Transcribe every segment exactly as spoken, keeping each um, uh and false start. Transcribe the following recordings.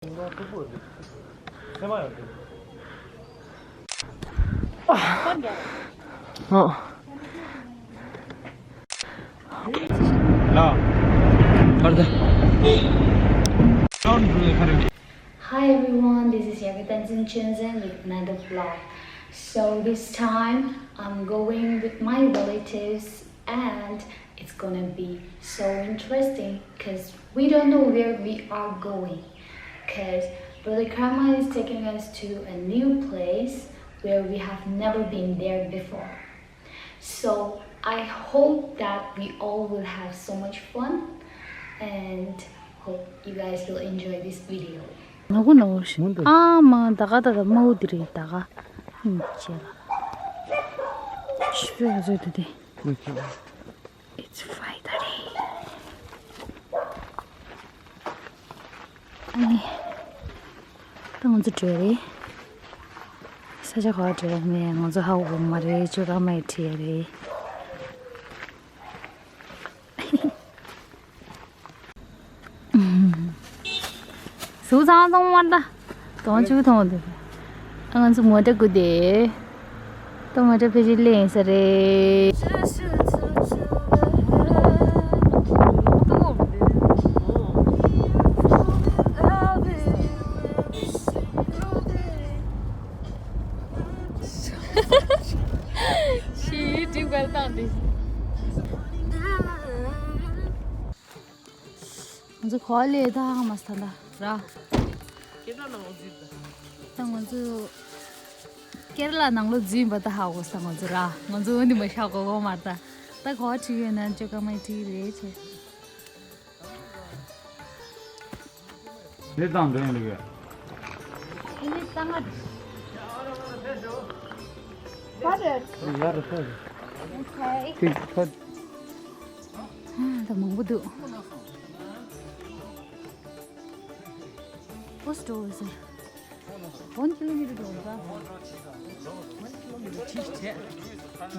ཨ། Hi everyone, this is Yami Tenzin Chinzen with another vlog. So this time I'm going with my relatives and it's gonna be so interesting because we don't know where we are going. Because Brother Karma is taking us to a new place where we have never been there before. So I hope that we all will have so much fun and hope you guys will enjoy this video. ནག་པོ་ནག་པོ་ཞིག་ཨ་མ་ད་ག་ད་ད་མའུ་དེ་རེད་ད་ག་ཨིན་ཅེ་ལ་ཤི་བའི་བཟོས་དུ་དེ། It's five thirty. ཨ་ནི། ད་ང་ཚོ་བྲོས་རེད། ས་ཆ་ག་བ་བྲོས་མེད་ང་ཚོ་ཧ་གོ་མ་རེད་ཅོ་ཀ་མ་ཡི་ཁྲིད་ཡ་རེད། ཟུག་ཚང་ཚང་མ་ད། དོང་ཆུ་ཐོང་དུ། ཨ་ང་ཚོ་མོ་ཊ་སྒུག་དེ། ཏོ་མོ་ཊ་ཕལ་ཆེར་ལེན་ས་རེད། ཤི་ཡི་ཏིག་པར་བཏང་དེ། ང་ཚོ་གོ་ལེ་ད་ཧ་མ་སྟན་ད་ར། ད་ང་ཚོ་ཀེ་ར་ལ་ནང་ལོ་འཛུལ་བ་ད་ཧ་གོ་ས་ང་ཚོ་ར། ང་ཚོ་འོན་ཏེ་མ་ཤ་གོ་གོ་མ་ད། ད་གོ་ཁྲིད་ཡོད་ན་ཅོ་ཀ་མ་ཁྲིད་རེད་ཆེ། འདི་དང་འདྲ་ཡིན་འདུག་གས། འདི་ནི་གཙང་མ་རེད། ཡར་རེད་ས་རེད། ཁོའི་ཁ། ད་མང་པོ་འདུག Post office. One kilometer འགྲོ་འདྲ། One kilometer ཁྲིད་བྱས།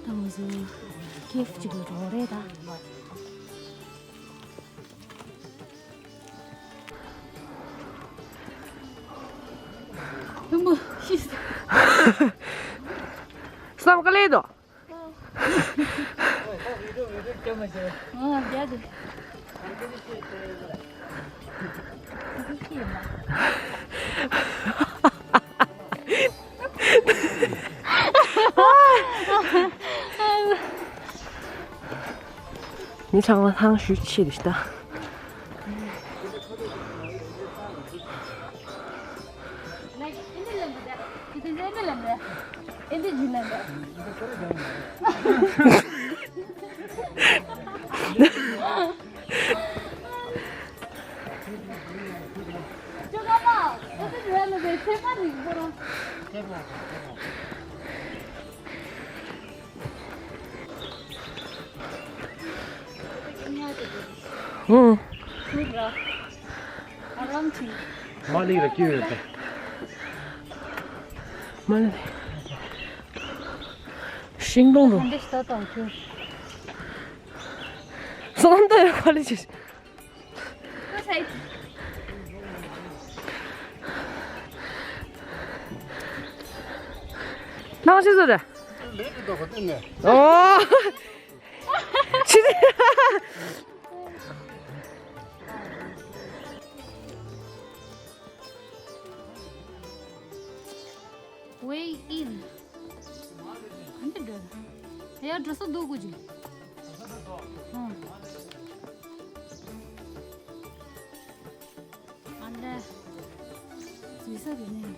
ད་ང་ཚོ་ཀེབ་ཅིག་ལ་འགྲོ་རེད་ད། ལྷུན་པོ་ཤི། བསམ་དཀའ་ལས་དོ། ཨ་རྒྱ་དེ། ངས་ཆང་ལ་ཐང་ཞུ་ཆེ་རེ་ཤི་ད། ཨུ། མ་ལི་ར་ཀྱི་ཡོད་པ། མ་ལི། ཤིང་སྡོང་རུ། འདི་ལྟ་དང་ཁྱོད། སོང་ད་ཡོད་ཁ་ལི་ཅི། ནང་ཆི་ཟེར། ཨོ། ཆི་ཟེར། Way in. ཨ་འདི་འདྲ། ཡ་འགྲོ་ས་འདུག་གོ་ཅི། ཨ་ལེ། འཛུལ་ས་དེ་ནས།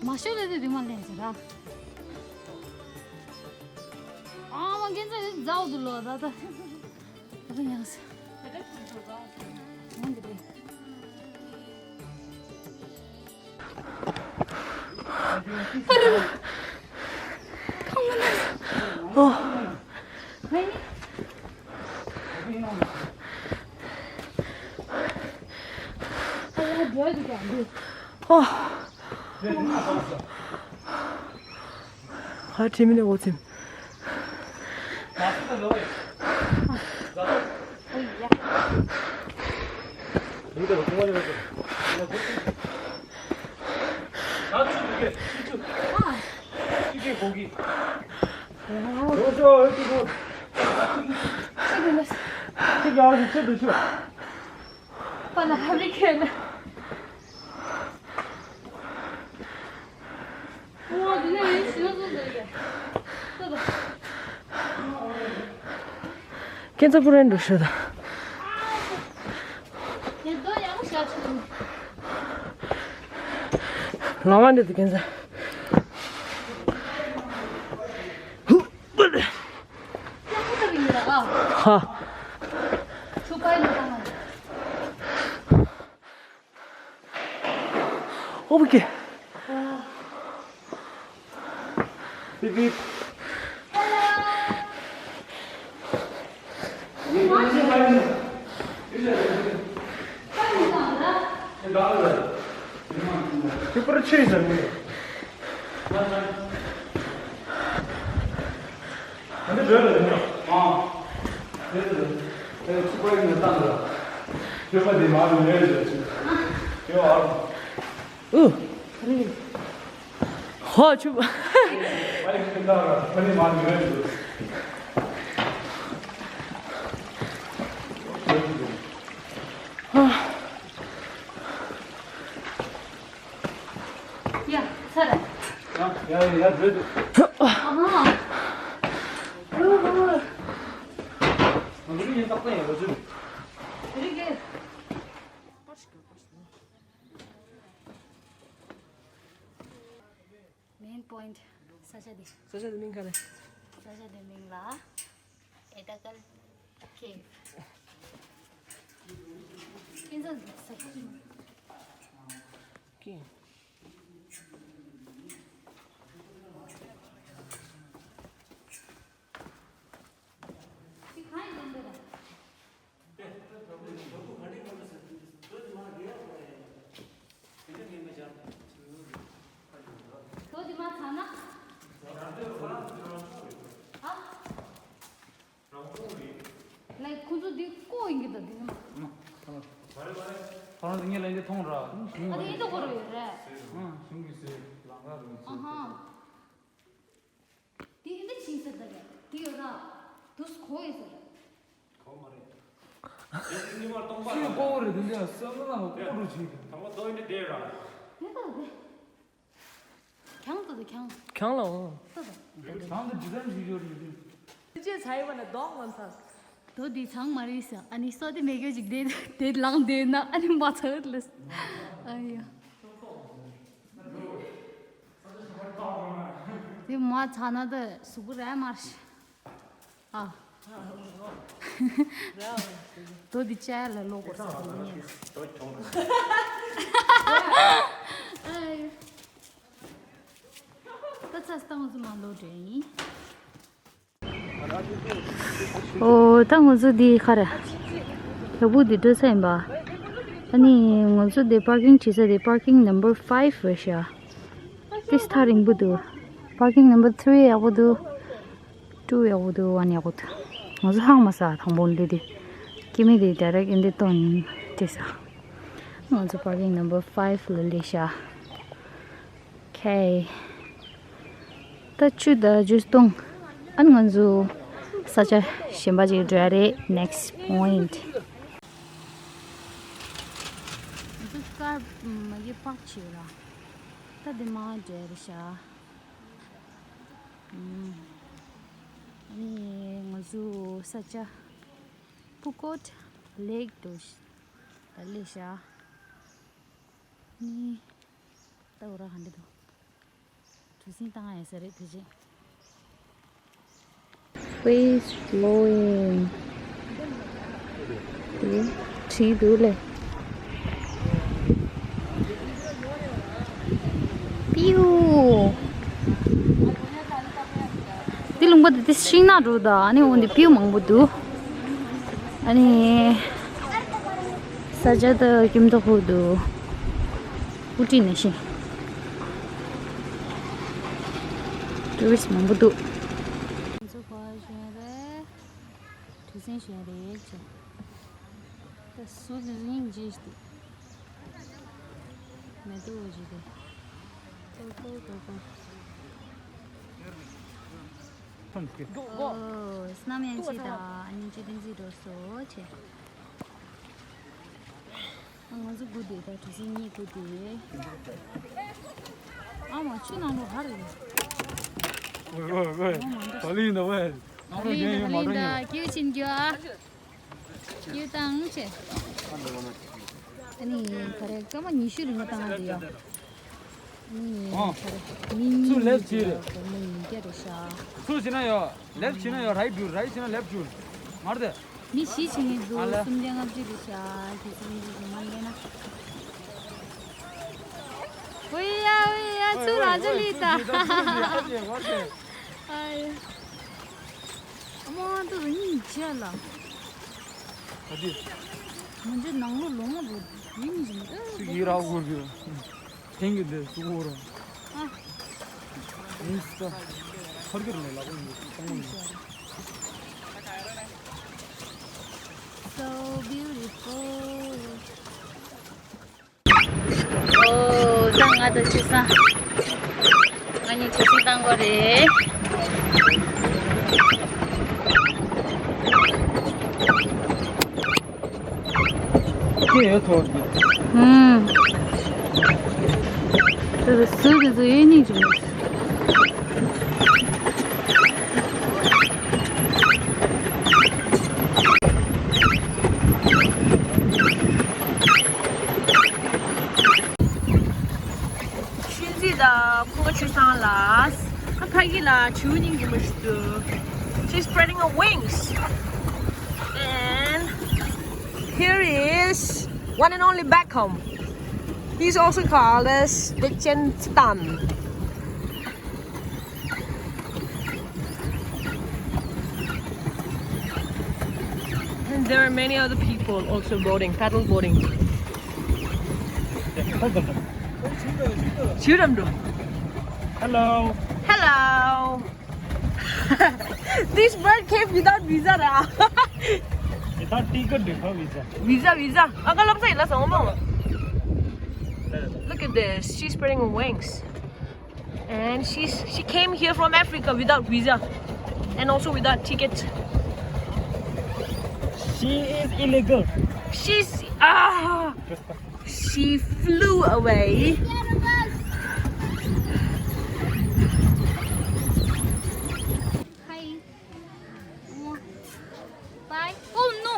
མ་ཤོད་ལེ་དེ་དུས་མ་ལེན་ཟེར་ར། ཨ་མ་ཁྱེད་ཚོ་འཛའ་བོ་འདུག་ལོ་ད་ད། ད་ཡང་ཟེར། ཡང་འདི་རེད། ཧ་ཁྲིད་མི་ནས་འོ་ཚིམ། ཡར་ཆེ་དུ་ཆུ། པ་ན་ཧ་བི་ཁེ་ན། ཨོ་དེ་ནས་ཡིན་ཤི་ན་སོ་ཟེར་གི། ཁྱེད་ཚོ་པུ་རན་འགྲོ་ཤོད་དང་། ཁྱེད་ཚོ་ཡག་པོ་བྱ་ཆོག་ལང་བ་འདི་དུ་ཁྱེད་ཚོ། ཧ། ཨོ་ཀེ། ཧེ་ཧེ། ཁྱོད་པར་ཆས་ཟེར་ནས། ཨ་ནི་རེད་རེད་ཉོ། ཨ། རེད་རེད། ཨེ་ཚུགས་པ་ཡིན་ན་བཏང་ར། ཁྱོད་པ་དེ་མ་རེད་རེད་ཟེར་ཆུ། ཡོ་ཨ། ཨུ། ཧོ་ཆུ། པ་ཡིན་ཁྱོད་བཏང་ར། པ་དེ་མ་རེད་རེད་ཟེར། ཧ། ཡ། ཚར། ཡ་ཡ་ཡ་འགྲོ་འདུག་ཨ་ཧ། ང་ཚོ་ཡིན་ཏག་ཏག་ཡིན་ང་ཚོ། རིག་གི། མེན་པོ་ཡིན་ཊི། ས་ཆ་འདི། ས་ཆ་འདི་མིང་ག་རེ། ས་ཆ་འདི་མིང་ལ། ཨེ་ཏ་ཀལ་ཁེབ། ཁྱེད་ཚོ་ས་ཆ་འདི། ཁེབ། འདི་གང་ཡིན་ནམ་འདི་ལ། དོ་དི་མ་ཚ་ན། ཨ། ལའི་ཁོ་ཚོ་འདི་ཀོ་ཡིན་གི་ད་འདི་ནི་མ། ཁོ་རང་ངས་ལན་འདི་མཐོང་ར། ཨ་འདི་ཡིན་ད་ཁོ་ར་ཡོད་རེད། ཨ་ཧ། དེ་ཡིན་ད་ཕྱིན་ཟེར་ད་རེད། དེ་ཡོད་ར། དུས་གོ་ཡོད་ཟེར། གོ་མ་རེད། དེ་ཉི་མ་སྟོང་པ་ཆུ་ལ་གོ་རེད། དེ་འདྲ་བསམ་བློ་ལ་གོ་རུ་བྱེད། དང་པོ་དོ་ཡིན་དེ་ར། ཡིན་ད་རེད། གྱང་ད་ད་གྱང་། གྱང་ལ་འོང་། ད་ད། གྱང་ད་འདི་ཙམ་ཞིག་ཡོད་རེད། དེ་ཅེས་ཚ་ཡི་བ་ན་གདོང་ངོ་ཚ། དོ་དེ་ཚང་མ་རེད་ཟེར། ཨ་ནི་སོ་དེ་མེ་གོ་ཅིག་དེ་དེ་ལངས་དེ་ན་ཨ་ནི་མ་ཚར་ལ། ཨ་ཡ། དེ་མ་ཚ་ན་ད་སུ་གུ་ར་མར་ཤི། ཨ། དོ་དེ་ཅ་ལ་ལོ་གོ་ས་དེ་ཉེ། ཨ་ཡ། ད་ཚ་སྟངས་སུ་མ་ལོ་དྲན་ཡིན། ཨོ། ད་ང་ཚོ་འདི་ག་རེ། ལ་ཕུག་འདི་འགྲོ་ས་ཡིན་པ། ཨ་ནི་ང་ཚོ་འདི་པར་ཀིང་བྱེད་ས་འདི་པར་ཀིང་ནམ་བར་ཕའིབ་རེད་ཤག་དེ་སི་ཐག་རིང་པོ་འདུག་པར་ཀིང་ནམ་བར་ཐི་རི་ཡག་པོ་འདུག་ཊུ་ཡག་པོ་འདུག་ཝན་ཡག་པོ་འདུག་ང་ཚོ་ཧང་མ་ས་དང་པོ་འདི་འདི་སྐྱེ་མི་འདི་ཌའི་རེག་ཨིན་འདི་ཏོན་ཡིན་དེ་ས། ང་ཚོ་པར་ཀིང་ནམ་བར་ཕའིབ་ལ་སླེབས་ཤག་ཁེ། ད་ཆུ་དང་ཇུས་བཏུང་། ཨ་ནི་ང་ཚོ་ས་ཆ་གཞན་པ་ཅིག་འགྲོ་ཡ་རེད། ནེག་སི་ཊི་པོ་ཡིན་ཊི། ང་ཚོ་ཀར་མ་གི་པག་བྱེད་ར། ད་འདི་མ་འགྲོ་ཡ་རེད་ཤག་ཨ་ནི་ང་ཚོ་ས་ཆ་ཕུ་ཀོཊ་ལེག་འགྲོ་ད་སླེབས་ཤག་ནི། ལྟ་བུ་ར་ག་འདྲ་འདུག་གྲུ་གཟིངས་བཏང་ཡ་ས་རེད་དེ་རྗེས། Waves flowing. དེ་བྲིས་འདུག་ལེ། པིའུ། འདི་ལུང་པ་འདི་དེ་ཤིང་ནགས་འགྲོ་ད། ཨ་ནི་འོ་འདི་པིའུ་མང་པོ་འདུག་ཨ་ནི་ས་ཆ་ད་ཀིམ་ཏོ་ཧུ་འདུག་ཨུ་ཏི་ནས་ཤིང་། ཊུ་རི་སི་མང་པོ་འདུག་ང་ཚོ་ཕར་བཞོན་རེད། གྲུ་གཟིངས་བཞོན་རེད་ཅེས། ད་སུ་གྲུ་གཟིངས་རྗེས་ཏེ། མེ་ཏོག་འོ་ཇི་རེད། ཏོག་ཏོག་ཏོག་ཏོག་ཨོ། སྣམ་ཡང་ཅི་དང་ཨ་ནི་ཅི་ཏིང་ཅི་འགྲོ་སོ་ཆེ། ང་ཚོ་སྒུག་བསྡད་ད་གྲུ་གཟིངས་གཉིས་སྒུག་བསྡད། ཨ་མ་ཆུ་ནང་ལོ་ཧ་རེ། ཝེ་ཝེ་ཝེ། ད་ལི་ཡིན་ད་ཝེ། ད་ལི་ཡིན་ད་ད་ལི་ཡིན་ད་ཀེའུ་ཆིན་གྱོ་ཨ། ཡོད་དང་ཆེ། ཨ་ནི་ག་རེ་སྐར་མ་ཉི་ཤུ་རིང་བཏང་དེ་ཡོད། ཨ་ནི་ཨོ། ག་རེ་མི་གཉིས། ཚུར་ལེབ་བྱེད་རེད། མི་ཉིས་བརྒྱ་རེད་ཤག་ཚུར་བྱེད་ན་ཡོད། ལེབ་བྱེད་ན་ཡོད། རའིཊ་འགྲུལ། རའིཊ་བྱེད་ན་ལེབ་འགྲུལ། མར་དེ། མི་བཞི་བྱེད་ངེས་འདུག་ཨ་ལ། སུམ་བརྒྱ་ལྔ་བཅུ་རེད་ཤག་གི་སུམ་བརྒྱ་ཞིག་མ་ལེན་ན། ཝེ་ཡ་ཝེ་ཡ། ཚུར་རང་ཅི་ལི་ད། ཨ་ཡ། ཨ་མ་ཏུ་རུ་ཉིན་བྱས་ལ། ཨ་ཅེ། ང་ཚོའི་ནང་ལོ་ལོ་ངོ་རུ་ཡིན་ནི་ཞིག་མི་འདུག་ཅིག་ཡིད་རག་གོ་རྒྱུ། ཐེང་གི་འདི་སུ་གོ་ར། ཨ། ཡིན་ས། ཧར་གི་རུ་ནས་ལག་པ་ཡིན་ས་ངོ་ཡིན། So beautiful. ཨོ། ད་ང་དང་ཆུ་སང་། ང་གཉིས་ཆུ་སྲིན་བཏང་གོ་རེད། ཁྱེད་ཡོད་ཐོག་གི། ཧུམ། ད་ད་སུ་གི་ཚོ་ཡོད་ནི་ཅི་མོ། ཆུ་འཛིན་དང་ཁོ་ཆུ་སང་ལ། ཨ་ཕ་གི་ལ་ཆུ་སྙིང་རྗེ་མོ་ཞིག་འདུག She's spreading her wings. And here is one and only Beckham. He's also called as Vichentan. And there are many other people also boating, paddle boating. Hello. Hello. This bird came without visa, ra? Without ticket, no visa. Visa, visa. Look at this. She's spreading her wings. And she's, she came here from Africa without visa and also without ticket. She is illegal. She's, ah, she flew away. Hi. Bye. Oh no.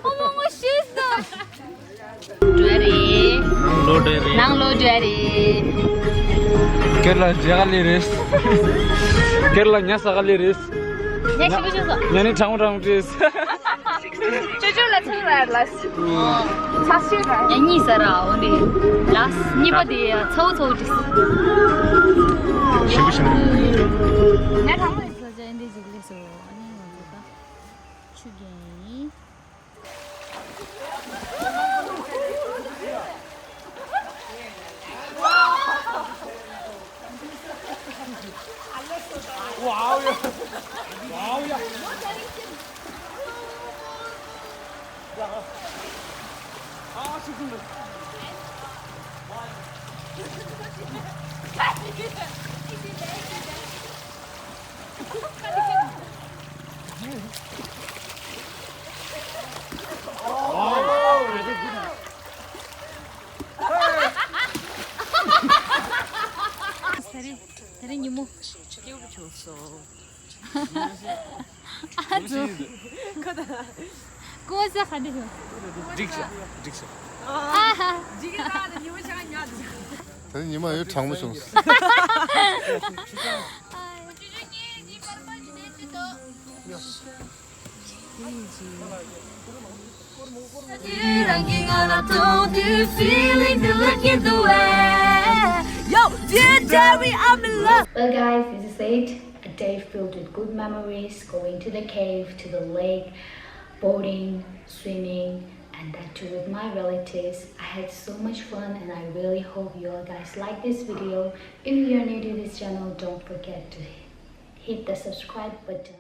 Oh my God, she's the. འགྲོ་རེད། ནང་ལོག་འགྲོ་རེད། ནང་ལོག་འགྲོ་རེད། ཁྱེད་ལ་མཇལ་ག་ལེ་རེད། ཁྱེད་ལ་ཉལ་ས་ག་ལེ་རེད། ཉལ་ཤི་གི་ཤི་སོ། ཉལ་ནི་གྲང་མོ་གྲང་མོ་རེད། ཅོ་ཅོ་ལ་ཚུར་ར་ལ། ཚ་ཤི་ར། ཉལ་གཉིས་ས་ར་འོ་འདི། ལ་གཉིས་པ་དེ་ཚ་བོ་ཚ་བོ་རེད། ཞི་བ་ཞི་བ། ཉལ་གྲང་མོ་རེད། ས་ཆ་འདི་ཅིག་ལེགས་སོ། ཨ་ནི་ང་ཚོ་ད་ཆུ་རྒྱུན་ཡིན། Wow, yeah. Wow, yeah. ད་རེས་ཉིན་མོ། སྐྱིད་པོ་བྱུང་སོང་། ཨ་ཙི། ཀོ་ས་ག་འདྲ་བྱུང་། འགྲིག་ཤག་འགྲིག་ཤག་ཨ་ཧ། འགྲིག་གི་ད་ནི་ཉི་མ་ཆག་ཉག་འདུག་ད་ནི་ཉི་མ་ཡོད་གྲང་མོ་བྱུང་། Yo, dear diary, I'm in love. Well, guys, this is it. A day filled with good memories, going to the cave, to the lake, boating, swimming, and that too with my relatives. I had so much fun, and I really hope you all guys like this video. If you're new to this channel, don't forget to hit the subscribe button.